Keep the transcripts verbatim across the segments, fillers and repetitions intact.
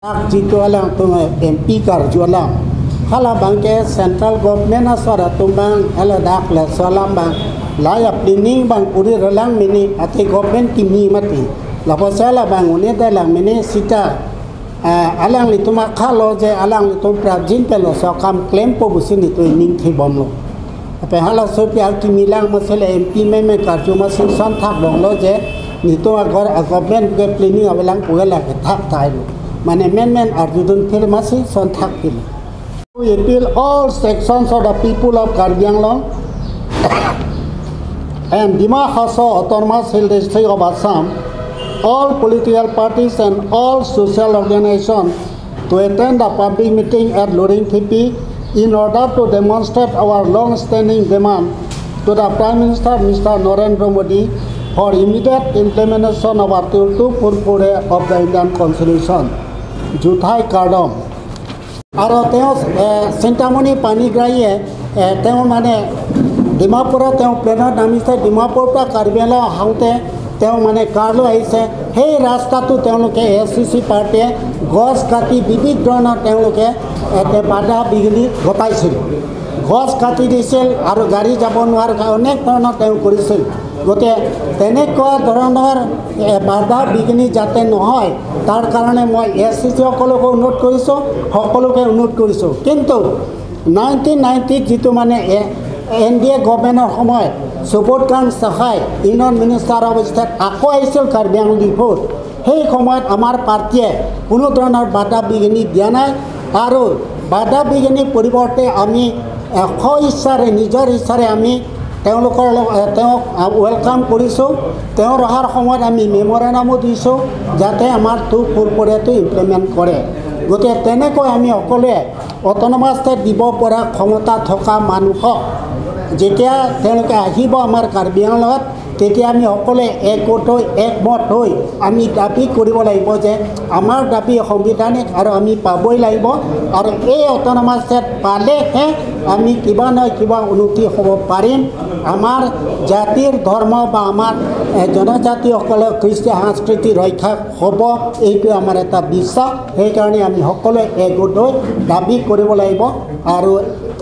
Dak jitu alangtum M P karju alam. Hala abangke central government asor atum abang hala dak laso alam abang, la ya planning abang kuri relang mene, ate government kimi mati. Lapusi hala abang un-e dalang mene seta, ah, alanglitum akhalo je alanglitum prapjin pe laso akam klempo pusi nelitum ening thibomlo. Lapen halaso pi akimi lang masi le M P meme karju masi sonthak donglo je nelitum agor a government ke planning avelang pu ke lake thakthai lo. Mane menmen arjudun phir masi sonthak phir. We appeal all sections of the people of Karbi Anglong and Dima Hasao Autonomous Hill District of Assam, all political parties and all social organizations to attend the public meeting at Loringthepi in order to demonstrate our long-standing demand to the Prime Minister Mister Narendra Modi for immediate implementation of Article two four four A of the Indian Constitution. Juthai kardom. Aro teo, eh, Chintamani Panigrahi, eh, teo mane Dimapur teo plane namise Dimapur pra Karbi Anglong ahangte teo mane karlo ahise, সেই ৰাস্তাটো তেওঁলোকে এ এছ চি চি পাৰ্টিয়ে গছ কাটি বিবিধ ধৰণৰ তেওঁলোকে এতে বাধা বিঘিনি ঘটাইছিল। গছ কাটি দিছিল আৰু গাড়ী যাব নোৱাৰাৰ কাৰণে অনেক ধৰণৰ তেওঁ কৰিছিল। গতিকে তেনেকুৱা ধৰণৰ, এ, বাধা বিঘিনি যাতে নহয়, তাৰ কাৰণে মই এ এছ চি চি সকলকো অনুৰোধ কৰিছোঁ, সকলোকে অনুৰোধ কৰিছোঁ। কিন্তু নাইনটিন নাইনটিত যিটো মানে এ, এন ডি এ গভৰ্ণমেণ্টৰ সময়ত সুবোধ কান্ত সহায় ইউনিয়ন মিনিষ্টাৰ অৱ ষ্টেট আকৌ আহিছিল কাৰ্বি আংলং ডিফুত, সেই সময়ত আমাৰ পাৰ্টিয়ে কোনো ধৰণৰ বাধা বিঘিনি দিয়া নাই। আৰু বাধা বিঘিনিৰ পৰিৱৰ্তে আমি, এ, স্ব ইচ্ছাৰে, নিজৰ ইচ্ছাৰে আমি তেওঁলোকৰ লগ-, এ, তেওঁক, আ, ৱেলকাম কৰিছোঁ। তেওঁৰ অহাৰ সময়ত আমি মেমৰেণ্ডামো দিছোঁ যাতে আমাৰ টু ফ'ৰ ফ'ৰ এটো ইমপ্লিমেণ্ট কৰে। গতিকে তেনেকৈ আমি সকলোৱে অট'নমাছ ষ্টেট দিব পৰা ক্ষমতা থকা মানুহক যেতিয়া তেওঁলোকে আহিব আমাৰ কাৰ্বি আংলঙত, তেতিয়া আমি সকলোৱে একগোট হৈ, একমত হৈ আমি দাবী কৰিব লাগিব যে আমাৰ দাবী সাংবিধানিক আৰু আমি পাবই লাগিব। আৰু এই অট'নমাছ ষ্টেট পালেহে আমি কিবা নহয় কিবা উন্নতি হ'ব পাৰিম। আমাৰ জাতিৰ ধৰ্ম বা আমাৰ, এ, জনজাতিসকলৰ কৃষ্টি সংস্কৃতি ৰক্ষা হ'ব, এইটো আমাৰ এটা বিশ্বাস। সেইকাৰণে আমি সকলোৱে একগোট হৈ দাবী কৰিব লাগিব আৰু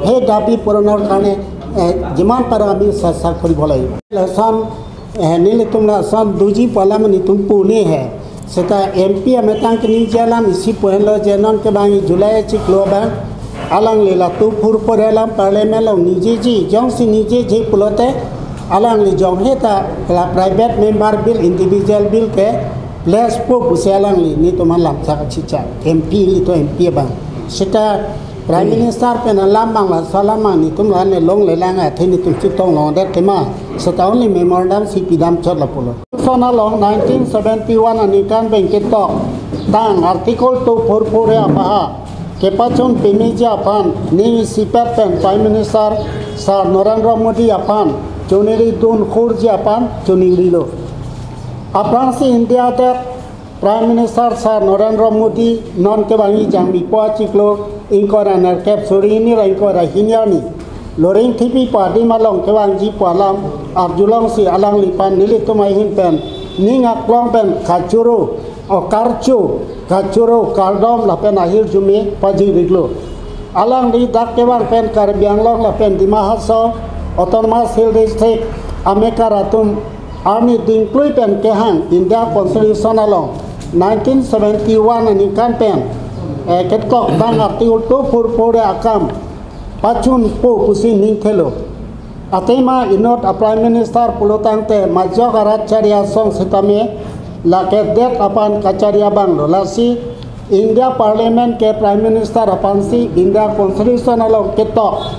সেই দাবী পূৰণৰ কাৰণে, এ, যিমান পাৰোঁ আমি চেষ্টা কৰিব লাগিব। Lason, eh, nelitum lason doji pu alam nelitum pune he. Seta M P ametang keningje alam isi pu henlo je non kevang July achiklo abang alangli la two four four alam parliament along ningjeji, jongsi ningjeji pulote alangli jong heta la private member bill, individual bill ke place po pusi alangli nelitum alam chak chicha M P nelitum M P abang. Seta Prime Minister pen alam abang laso alam abang nelitum la-an le longlelang athe nelitum chetong longdet tema. Seta only memorandum si pidam chot lapulo. Constitution along nineteen seventy-one aningkan pen ketok tang Article two four four A abaha kepachun pemeji aphan ning isipet pen Prime Minister Sir Narendra Modi aphan choningri dunhurji aphan choningrilo. Aphrangsi India adet Prime Minister Sir Narendra Modi non kevangji Jangmipo achiklo ingkoi ra nerkep suri hini ra ingkoi ra hini arni Loringthepi pu adim along kevangji pu alam arjulongsi alangliphan nelitum ahin pen ning aklong pen kachoro, o karcho, kachoro, kardom lapen ahirjume pajiriklo. Alangli dak kevang pen Karbi Anglong lapen Dima Hasao Autonomous Hill District amekar atum arni dingklui pen kehang India Constitution along nineteen seventy-one aningkan pen, eh, ketok tang Article two four four A akam pachunpo pusi ningthelo. Athema inut a Prime Minister pulotangte majok arat chari asong sitame lake det aphan kachari abanglo. Lasi India Parliament ke Prime Minister aphansi India Constitution along ketok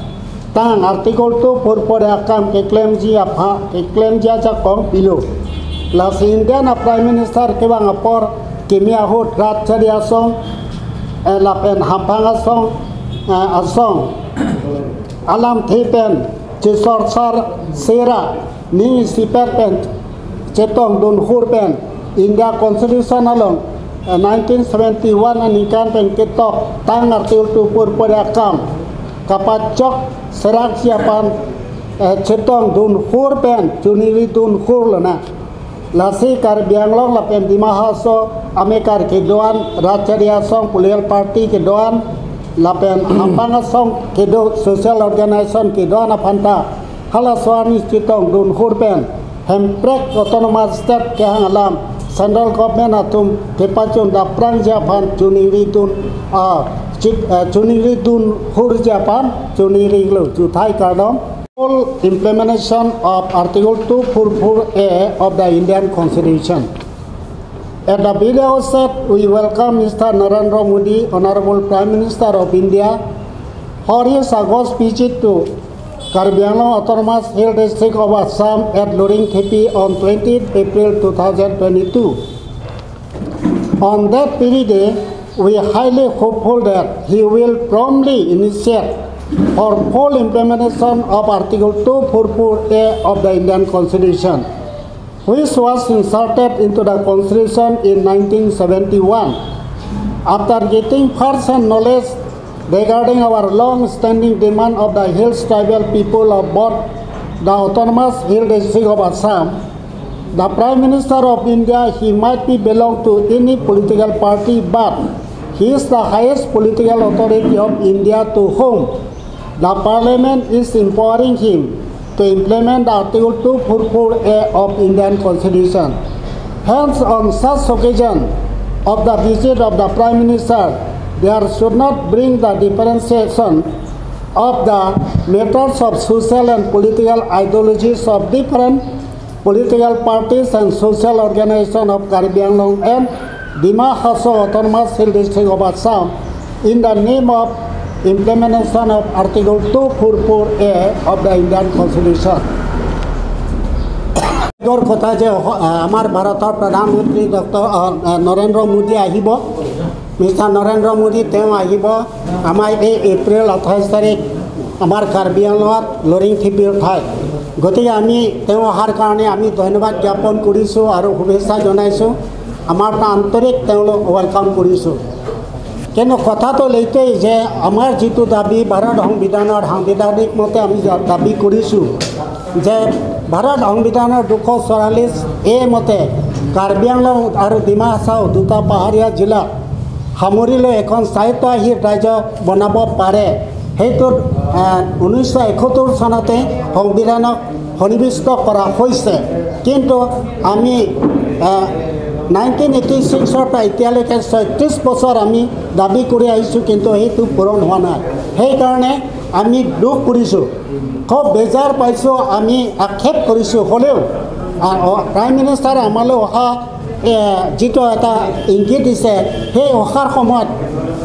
tang Article two four four A akam keklemji apha, keklemji ajakong pilo. Lasi Indian a Prime Minister kevang apor kimi ahut rat chari asong, eh, lapen hamphang asong, eh, asong alamthe pen chesorsar sera ning isipet pen chetong dunhur pen India Constitution along, eh, nineteen seventy-one aningkan pen ketok tang Article two four four A akam kapachok seraksi aphan, eh, chetong dunhur pen choningri dunhur lonang. Lasi Karbi Anglong lapen Dima Hasao amekar kedo-an, Rachari Asong, political party kedo-an, lapen Hambang Asong kedo, social organization kedo-an aphanta halaso arni chetongdun hur pen Hemprek Autonomous State kehang alam Central Government atum kepachun dapprangji aphan choningridun, ah, chit-, ah, choningridun hurji aphan choningri lo. Juthai kardom. Full implementation of Article two four four A of the Indian Constitution. At the very outset, we welcome Mister Narendra Modi, Honorable Prime Minister of India, for his August visit to Karbi Anglong Autonomous Hill District of Assam at Loringthepi on twentieth April two thousand twenty-two. On that very day, we highly hopeful that he will promptly initiate for full implementation of Article two four four A of the Indian Constitution, which was inserted into the Constitution in nineteen seventy-one. After getting first-hand knowledge regarding our long-standing demand of the Hills Tribal people of both the Autonomous Hill District of Assam, the Prime Minister of India, he might be belong to any political party, but he is the highest political authority of India to whom the Parliament is empowering him to implement the Article two four four A of Indian Constitution. Hence, on such occasion of the visit of the Prime Minister, there should not bring the differentiation of the matters of social and political ideologies of different political parties and social organization of Karbi Anglong and Dima Hasao Autonomous Hill District of Assam in the name of implementation of Article two four four A of the Indian Constitution. আগৰ কথা যে, আহ, আমাৰ ভাৰতৰ প্ৰধানমন্ত্ৰী ডক্টৰ, আহ, আহ, নৰেন্দ্ৰ মোদী আহিব, মিষ্টাৰ নৰেন্দ্ৰ মোদী তেওঁ আহিব আমাৰ এই এপ্ৰিল আঠাইছ তাৰিখ আমাৰ কাৰ্বি আংলঙত লৰিংথিপিৰ ঠাইত। গতিকে আমি তেওঁ অহাৰ কাৰণে আমি ধন্যবাদ জ্ঞাপন কৰিছোঁ আৰু শুভেচ্ছা জনাইছোঁ। আমাৰ পৰা আন্তৰিক তেওঁলোক ৱেলকাম কৰিছোঁ। কিন্তু কথাটো এইটোৱেই যে আমাৰ যিটো দাবী ভাৰত সংবিধানৰ সাংবিধানিক মতে আমি যা-, দাবী কৰিছোঁ যে ভাৰত সংবিধানৰ দুশ চৌৰাল্লিছ এ মতে কাৰ্বি আংলং আৰু ডিমা হাছাও দুটা পাহাৰীয়া জিলা সামৰি লৈ এখন স্বায়ত্তশাসিত ৰাজ্য বনাব পাৰে, সেইটো, আহ, ঊনৈছশ এসত্তৰ চনতে সংবিধানক সন্নিৱিষ্ট কৰা হৈছে। কিন্তু আমি, আহ, নাইনটিন এইটি ছিক্সৰ পৰা এতিয়ালৈকে ছয়ত্ৰিছ বছৰ আমি দাবী কৰি আহিছোঁ, কিন্তু সেইটো পূৰণ হোৱা নাই। সেইকাৰণে আমি দুখ কৰিছোঁ, খুব বেজাৰ পাইছোঁ, আমি আক্ষেপ কৰিছোঁ। হ'লেও, আহ, অ, প্ৰাইম মিনিষ্টাৰে আমালৈ অহা, এ, যিটো এটা ইংগিত দিছে, সেই অহাৰ সময়ত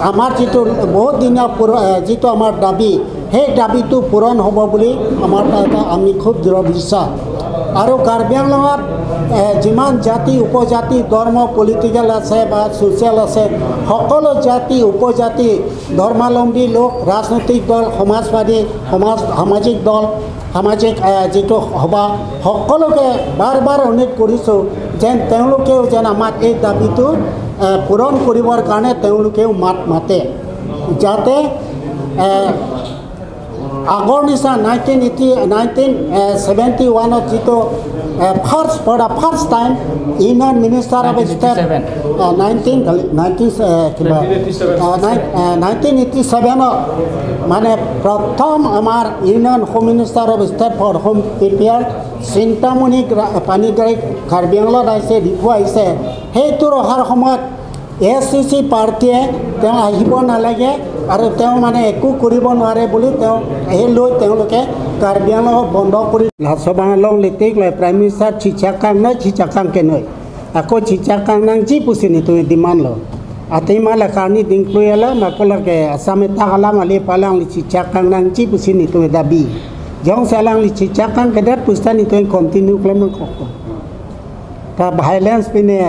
আমাৰ যিটো বহুত দিনীয়া পূৰ-, এ, যিটো আমাৰ দাবী, সেই দাবীটো পূৰণ হ'ব বুলি আমাৰ এটা, এটা আমি খুব দৃঢ় বিশ্বাস। আৰু কাৰ্বি আংলঙত, এ, যিমান জাতি, উপজাতি, ধৰ্ম, পলিটিকেল আছে বা ছ'চিয়েল আছে, সকলো জাতি, উপজাতি, ধৰ্মাৱলম্বী লোক, ৰাজনৈতিক দল, সমাজবাদী, সমাজ, সামাজিক দল, সামাজিক, এ, যিটো সভা, সকলোকে বাৰ বাৰ অনুৰোধ কৰিছোঁ যেন তেওঁলোকেও যেন আমাৰ এই দাবীটো, এ, পূৰণ কৰিবৰ কাৰণে তেওঁলোকেও মাত মাতে, যাতে, এ, আগৰ নিচিনা নাইনটিন এইটি, নাইনটিন, এ, ছেভেণ্টি ওৱানত যিটো, এ, first, for the first time, Union Minister of State, nineteen eighty seven. এ, নাইনটিন, নাইনটিন, এ, কিবা, নাইনটিন এইটি ছেভেন। এ, নাইন-, এ, নাইনটিন এইটি ছেভেনত মানে প্ৰথম আমাৰ Union Home Minister of State for Home Affairs Chintamani গ্ৰা-, পাণিগ্ৰাহী কাৰ্বি আংলঙত আহিছে, ৰিপু আহিছে। সেইটোৰ অহাৰ সময়ত এ চি চি পাৰ্টিয়ে তেওঁ আহিব নালাগে আৰু তেওঁ মানে একো কৰিব নোৱাৰে বুলি তেওঁ সেই লৈ তেওঁলোকে কাৰ্বি আংলঙক বন্ধ কৰি লাচবাং along litik lo Prime Minister chichakang noi, chichakang ke noi. Ako chichakang nangji pusi nelitum demand lo. Athema la karni dingklui alam, ako lake Assam attack alam, alangli palang li chichakang nangji pusi nelitum dabi. Jongsi alangli chichakang kedat pusi ta nelitum continue klem nangkok. Ta violence pine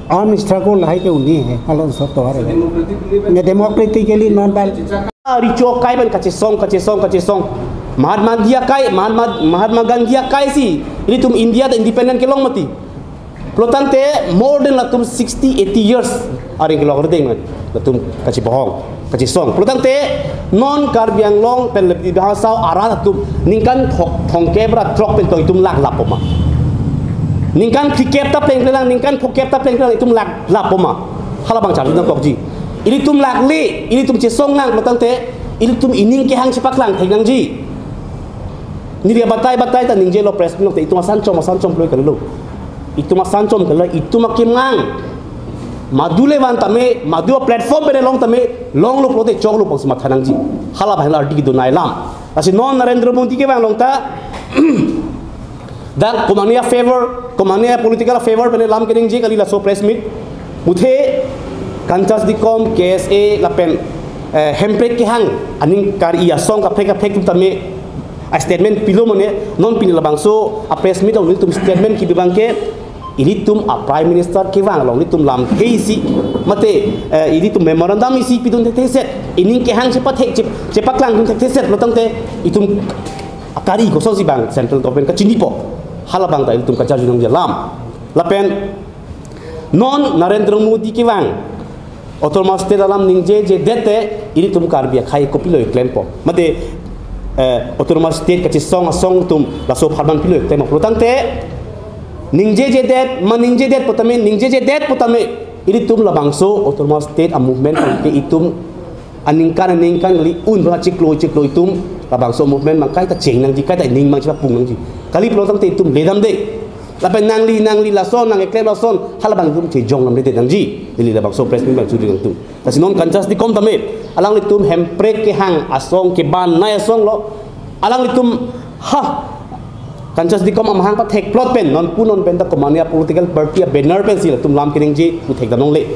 armed struggle lahai ke uni hai, along soto hari. Democratically ne democratically non violent. Richo kai ban kachesong, kachesong, kachesong. Mahatma Gandhi akai, Mahatma, Mahatma Gandhi akai si ilitum India ta independent kelong mati. Pulo tangte more than latum sixty, eighty years aring kelong ardeng latum kachibohong, kachisong. Pulo tangte non Karbi Anglong pen Lepdi Bahasao arat atum ningkan thok, thongke bra throk pen to itum lak lapo ma. Ningkan phlikep ta plengple lang, ningkan phokep ta plengple lang, itum lak lapo ma? Halabang charli nangkokji. Ilitum lakle, ilitum chesong nang pulotangte, ilitum ining kehang chepaklang thek nangji. Neli abatai batai ta ningjelo press meet along te, itum asan chom, asan chom pulo kalilo. Itum asan chom kalilo, itum akemang. Madu le van tame, madu platform pen long tame, longlo pulote choklo pusi matha nangji. Halabang ardi kedo nai alam. Lasi non Narendra Modi kevang along ta, dak komane a-favor, komane a-political favor pen lam keningje kali laso press meet. Muthe Kanchas Dikom, K S A lapen, eh, Hemprek kehang aning kari asong kaprek kaprek atum tame a-statement pilo mane, non pini labangso a-press meet along ilitum statement kebi abangke, ilitum a-Prime Minister kevang along ilitum lamthe isi, mate, eh, ilitum memorandum isi pidun thektheset, ining kehang chepathek, chep-, chepaklang dun thektheset pulotangte, itum akari kosonsi abang central government kachinipo? Halabang ta ilitum kacharju nangji alam. Lapen non Narendra Modi kevang Autonomous State alam ningjejedet te, ilitum Karbi akhei kopilo klempo? Mate, eh, Autonomous State kachesong asong atum laso apharman pilo klempo pulotangte, ningjejedet, ma ningjedet putame, ningjejedet putame, ilitum labangso Autonomous State a-movement ke itum aningkan aningkan kali, un ba chiklo chiklo itum labangso movement mang kaita cheng nangji, kaita ning mang chepapung nangji. Kali pulotangte itum ledamde. Lapen nangli, nangli lason, nang eklem lason, halabang itum chejong lamledet nangji. Neli labangso press meet abang churi nangtum. Lasi non Kanchas Dikom tame, alanglitum Hemprek kehang asong keban nai asong lo. Alanglitum, ha, Kanchas Dikom amahang pathek plot pen, nonpu non pen ta komane a-political party a-banner pensi latum lam keningje, puthek damlongle.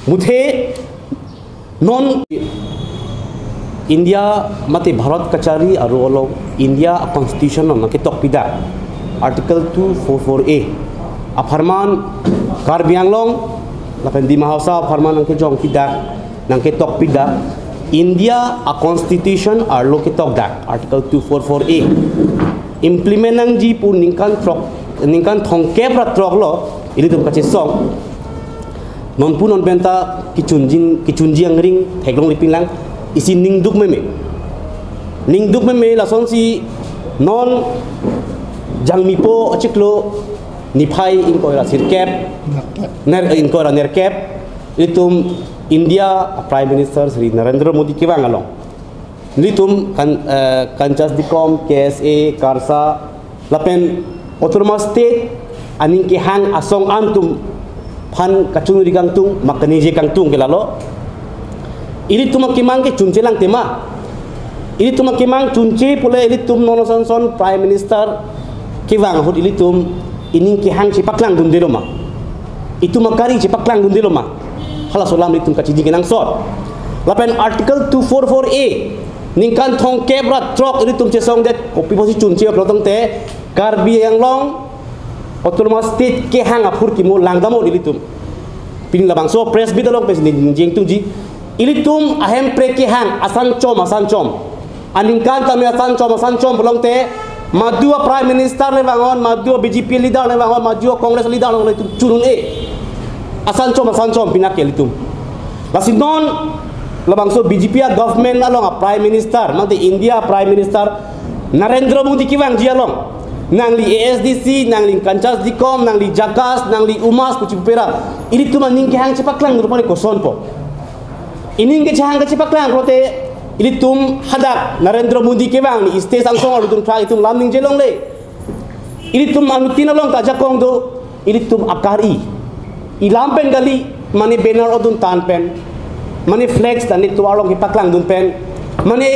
Muthe non India mate Bharat kachari aro along India a-constitution along nangketok pidak Article two four four A apharman, Karbi Anglong lapen Dima Hasao apharman nangkejong pidak, nangketok pidak, India a-constitution arlo ketok dak Article two four four A implement nangji pu ningkan throk, ningkan thomkep ra throk lo ilitum kachesong. Nonpu non pen ta kechunjin, kechunji angring theklongle pinlang, isi ningduk meme. Ningduk meme lasonsi non Jangmipo achiklo niphai ingkoi ra sirkep, ner, ingkoi ra nerkep, ilitum India Prime Minister Shri Narendra Modi kevang along, ilitum kan, eh, Kanchas Dikom, K S A, KARSA, lapen Autonomous State aning kehang asong an atum aphan kachunri kangtung, ma kaningje kangtung ke lalo. Ilitum akemang ke chunche lang tema. Ilitum akemang chunche pule ilitum non ason son Prime Minister kevang ahut ilitum ining kehang chepaklang dundelo ma? Itum akari chepaklang dundelo ma? Halaso alam ilitum kachini kenangsot. Lapen Article two four four A ningkan thomkep ra throk ilitum chesongdet, kopi pusi chunche pulotangte, Karbi Anglong Autonomous State kehang aphurkimo langdamlo ilitum. Pini labangso press meet along pensi neli jengtungji, ilitum a-Hemprek kehang asan chom, asan chom, aningkan tame asan chom, asan chom pulotangte, madu a-Prime Minister le vangon, madu a-B J P leader le vangon, madu a-Congress leader le vangon, ilitum chun un-e. Asan chom, asan chom pina ke ilitum. Lasi non labangso B J P a-government along a-Prime Minister, mate India Prime Minister Narendra Modi kevangji along, nangli A S D C, nangli Kanchas Dikom, nangli JACAS, nangli UMAS, kuchi pupera, ilitum aning kehang chepaklang dun pone kosonpo? Ining kehang kachepaklang pulote, ilitum hadak Narendra Modi kevang ni stage angsong arlo atum thak itum lam ningjelongle. Ilitum anuttin along ta ajakong do, ilitum akari. Ilam pen kali, mane banner odun tan pen, mane flex dan ilitum arlo kepaklang dun pen, mane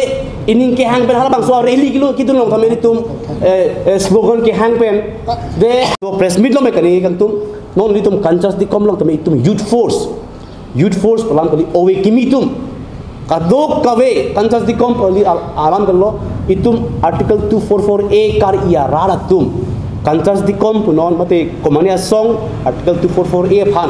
ining kehang pen halabangso rally kilo kidun along tame ilitum, eh, eh, slogan kehang pen. De, so press meet along me kaningje kangtung, non ilitum Kanchas Dikom along tame itum youth force. Youth force pu alam kali, ove kimi atum. Kadokave Kanchas Dikom pu kali al-, alam kali lo, itum Article two four four A kari arat atum. Kanchas Dikom pu non mate komane asong Article two four four A aphan,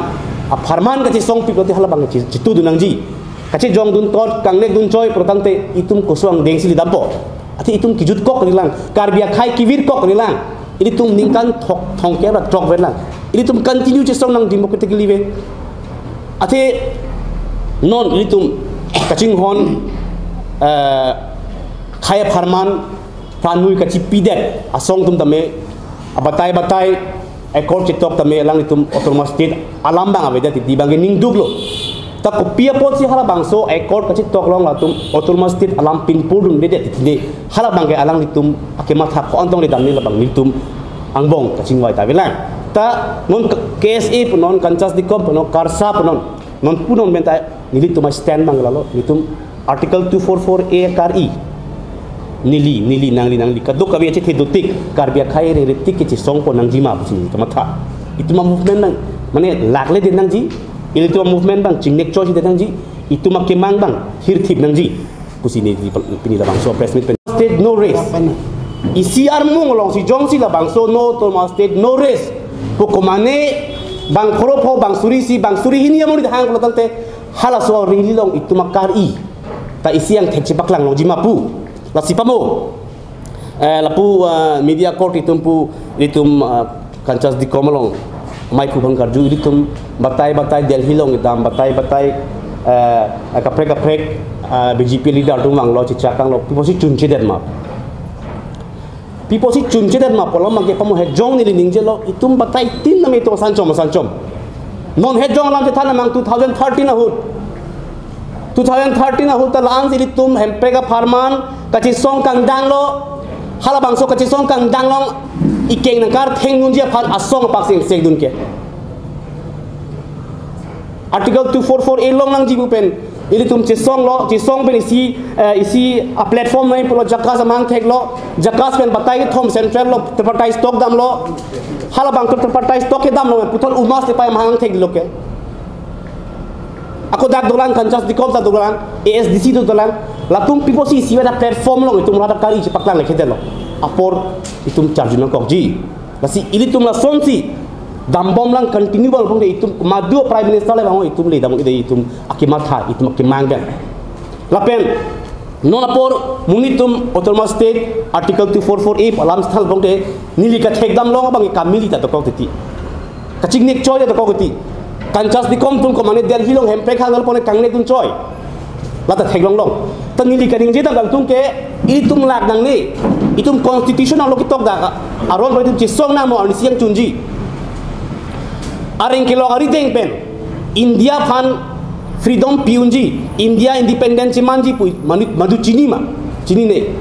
apharman kachesongpi pulote halabang kache-, chetudun nangji. Kachejong dun tot, kangnek dun choi pulotangte itum koson angdengsi ledampo? Athe itum kejutkok kalilang, Karbi akhei kevirkok kalilang. Ilitum ningkan thok, thomkep ra throk vet lang. Ilitum continue chesong nang democratically ve. Athe non ilitum kachinghon, eh, khei apharman, pranui kachipidet asong atum tame, abatai batai, accord chetok tame alanglitum autonomous state alam abang avedet titi abang ke ningduklo. Ta kopi apotsi halabangso accord kachetok along latum autonomous state alam pinpurdundedet titi, hala abang ke alanglitum akematha ko-an tong ledamne labang nelitum angbong kachingvai ta avelang. Ta non K- KSA punon, Kanchas Dicom punon, KARSA punon, non punon pen ta nelitum a-stand abang lalo, nelitum Article two four four A kar-i. Neli, neli, nangli, nangli kadokave achethe dotik, Karbi akhei rengre tik ke chesongpon nangjima pusi neli kamatha. Itum a-movement abang, mane, lakledet nangji, ilitum a-movement abang chingnek choice det nangji, itum akemang abang hirthip nangji pusi neli pini labangso press meet pen. State no rest. Isi armung alongsi jongsi labangso no autonomous state no rest pu komane bang phoro pho, bang suri isi, bang suri hini amonit hang pulo tangte halaso a-rally along itum akar-i ta isi angthek chepaklang longjima pu. Lasi pamo, eh, lapu, ah, media court itum pu, itum, ah, Kanchas Dicom along amei aphu aphan karju, ilitum batai batai Delhi along kedam, batai batai, eh, kaprek kaprek, ah, BJP leader atum vanglo, chechak tanglo, pi apotsi chunchedet ma? Pi apotsi chunchedet ma pu alam abang ke pamo, hejong neli ningjelo, itum batai tin name to sanchom sanchom. Non hejong alam chethan amang two thousand thirteen ahut. Two thousand thirteen ahut ta la-ansi ilitum hemprek apharman kachesong kangdanglo, halabangso kachesong kangdang along ikeng nangkartheng nunji aphan asong apak sing sekdun ke. Article two four four A long nangji pu pen ilitum chesonglo, chesong pen isi, eh, isi a-platform nai pulo, JACAS amahang theklo, JACAS pen batai kethom central lo, tripartite talk damlo, halabang tripartite talk kedamlo, puthot UMAS le pai amahang theklo ke. Ako dak dolang, Kanchas Dicom ta dolang, ASDC ta dolang, latum pi apotsi isi pada platform along itum rat akar-i chepaklang lekhe detlo. Apor itum charju nangkokji. Lasi ilitum lasonsi dambomlang, continue bang pung de itum madu Prime Minister le bang itum le dam de itum akematha, itum akemang pen. Lapen non apor monit atum autonomous state Article two four four A alam sthal pung de neli kathek damlong abang kamili ta dokok titi. Kachingnek choice ta dokok titi. Kanchas Dicom atum komane Delhi along hemprek hang pon kangnek dun choice. Lata theklonglong. Ta neli kaningje dam atum ke, itum lak nangne, itum constitution along ketok dak aron pen itum chesong nangmo, arnisi angchunji. Areng kelok arideng pen India aphan freedom pi-unji, India independent chemanji pu mani, madu chinima? Chinine.